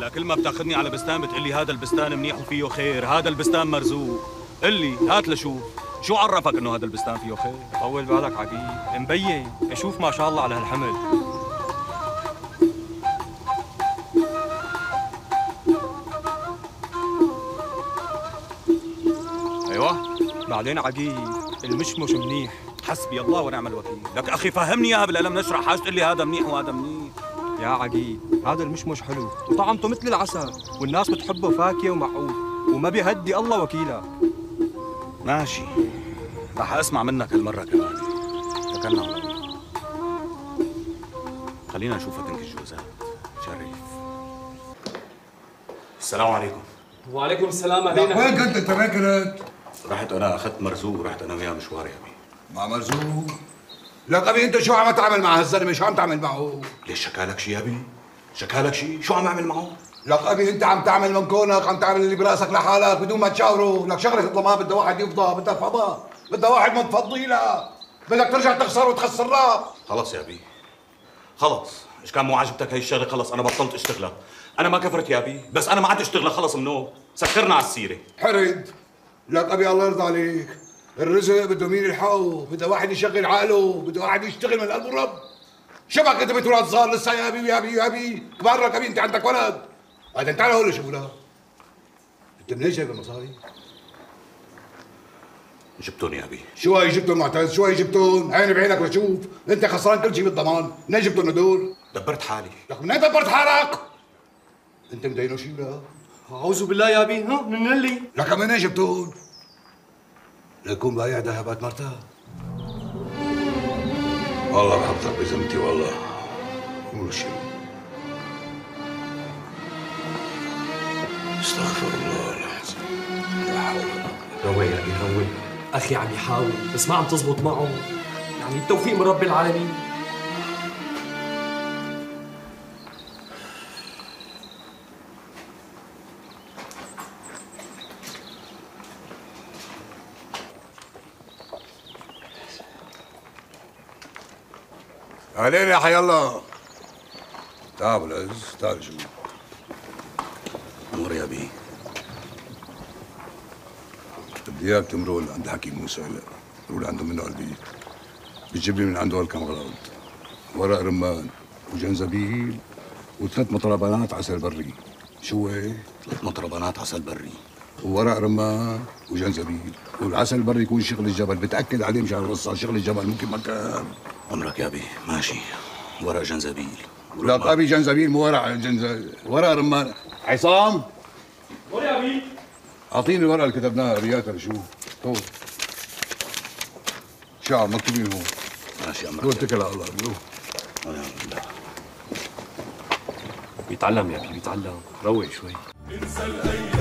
هلا كل ما بتاخذني على بستان بتقلي هذا البستان منيح وفيه خير، هذا البستان مرزوق. قل لي هات لشوف، شو عرفك انه هذا البستان فيه خير؟ طول بالك عقيل، مبين، اشوف ما شاء الله على هالحمل. ايوه بعدين عقيل المشمش منيح. حسبي الله ونعم الوكيل. لك اخي فهمني اياها بالقلم نشرح، حاج تقول لي هذا منيح وهذا منيح. يا عقيل هذا المشمش حلو وطعمته مثل العسل والناس بتحبه فاكهة ومعقول وما بيهدي الله وكيلك. ماشي، رح اسمع منك هالمرة كمان. توكلنا على الله. خلينا نشوف تنك الجوزات. شريف. السلام عليكم. وعليكم السلام. اهلين. وين كنت انت؟ وين كنت؟ رحت انا اخذت مرزوق ورحت انا وياه مشوار يا ابي. مع مرزوق؟ لك ابي انت شو عم تعمل مع هالزلمه؟ شو عم تعمل معه؟ ليش شكالك شيء يا ابي؟ شكالك شيء؟ شو عم اعمل معه؟ لك ابي انت عم تعمل من كونك، عم تعمل اللي براسك لحالك بدون ما تشاوره، لك شغله الضمان بدها واحد يفضى، بدها فضاء، بدها واحد متفضي لها، بدك ترجع تخسر وتخسرها. خلص يا ابي، خلص، ايش كان مو عاجبتك هي الشغلة خلص انا بطلت اشتغلها، انا ما كفرت يا ابي، بس انا ما عاد اشتغلها خلص منو، سكرنا على السيرة. حرد، لك ابي الله يرضى عليك، الرزق بده مين يلحقه، بده واحد يشغل عقله، بده واحد يشتغل من قلب الرب. شبك انت بتولد صغار لسه يا ابي يا ابي يا ابي، كبار لك ابي انت عندك ولد. بعدين تعال هون شو لك؟ انت منين جايب المصاري؟ جبتهم يا ابي. شو هي جبتهم معتز؟ شو هي جبتهم؟ عيني بعينك لشوف، انت خسران كل شيء بالضمان، منين جبتهم هدول؟ دبرت حالي. لك منين دبرت حالك؟ انت مدينة شيء ولا؟ اعوذ بالله يا ابي، ها من اللي؟ لك منين جبتهم؟ ليكون بايع ذهبات مرتها؟ والله بحطك بذمتي والله. قول شيء. استغفر الله العظيم. لا حول ولا قوة. روي يا ابي روي، اخي عم يحاول بس ما عم تزبط معه، يعني التوفيق من رب العالمين. اهلين يا حي الله. تعال ابو العز، تعال شو. امر يا ابي. بدي اياك تمرق لعند حكيم موسى هلا، روح لعنده منه على البيت. بتجيب لي من عنده هالكم غراض، ورق رمان وجنزبيل وثلاث مطربانات عسل بري. شو هي؟ ثلاث مطربانات عسل بري وورق رمان وجنزبيل، والعسل البري يكون شغل الجبل، بتأكد عليه مشان القصة، شغل الجبل ممكن مكان. عمرك يا ابي، ماشي. ورق جنزبيل. لك ابي جنزبيل مو ورق جنزبيل، ورق رمان. عصام؟ قول يا ابي. اعطيني الورقة اللي كتبناها رياكا شو؟ خذ. شو مكتوبين هون؟ ماشي امرك. اتكل على الله. ونعم بالله. بيتعلم يا ابي بيتعلم، روق شوي. انسى الايام.